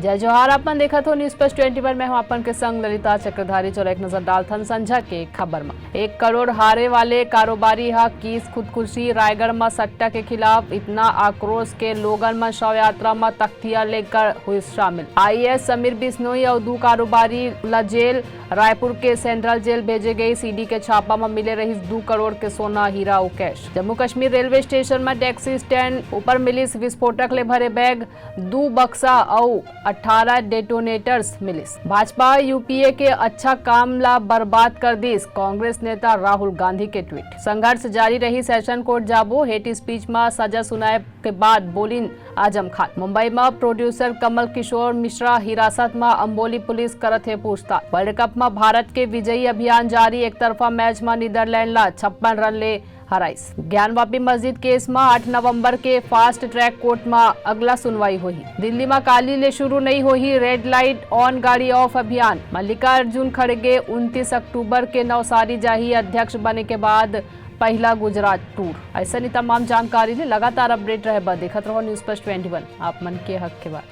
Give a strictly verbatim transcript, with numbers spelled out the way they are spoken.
जय जोहार, आप मन देखत हो News Plus twenty one। मैं हूं आप मन के संग ललिता चक्रधारी। चलो एक नजर डालथन संझा के खबर म। एक करोड़ हारे वाले कारोबारी ह कीस खुदकुशी। रायगढ़ म सट्टा के खिलाफ इतना आक्रोश के लोगन मन शव यात्रा म तख्तिया लेकर हुई शामिल। आईएएस समीर बिश्नोई अउ दू कारोबारी ला जेल। रायपुर के सेंट्रल जेल भेजे गई। ईडी के छापा म मिले रहिस दू करोड़ के सोना, हीरा अउ cash. Jammu Kashmir railway station म टैक्सी स्टैंड ऊपर मिलिस विस्फोटक ले भरे बैग, दू बक्सा अउ अठारह डेटोनेटर्स मिलिस। भाजपा यूपीए के अच्छा काम ला बर्बाद कर दिस, कांग्रेस नेता राहुल गांधी के ट्वीट। संघर्ष जारी रही, सेशन कोर्ट जाबो, हेट स्पीच म सजा सुनाए के बाद बोलिन आजम खान। मुंबई म प्रोड्यूसर कमल किशोर मिश्रा हिरासत म, अंबोली पुलिस करत हे पूछताछ। वर्ल्ड कप म भारत के विजयी अभियान जारी, एकतरफा मैच म नीदरलैंड ला छप्पन रन ले हराइस। ज्ञानवापी मस्जिद केस म आठ नवंबर के फास्ट ट्रैक कोर्ट म अगला सुनवाई होही। दिल्ली म काली ले शुरू नइ होही रेड लाइट ऑन गाड़ी ऑफ अभियान। मल्लिकार्जुन खड़गे उनतीस अक्टूबर के नवसारी जाही, अध्यक्ष बने के बाद पहिला गुजरात टूर। अइसन ही तमाम जानकारी ले लगातार अपडेट रहे बर देखत रहो News Plus twenty one, आप मन के हक के बात।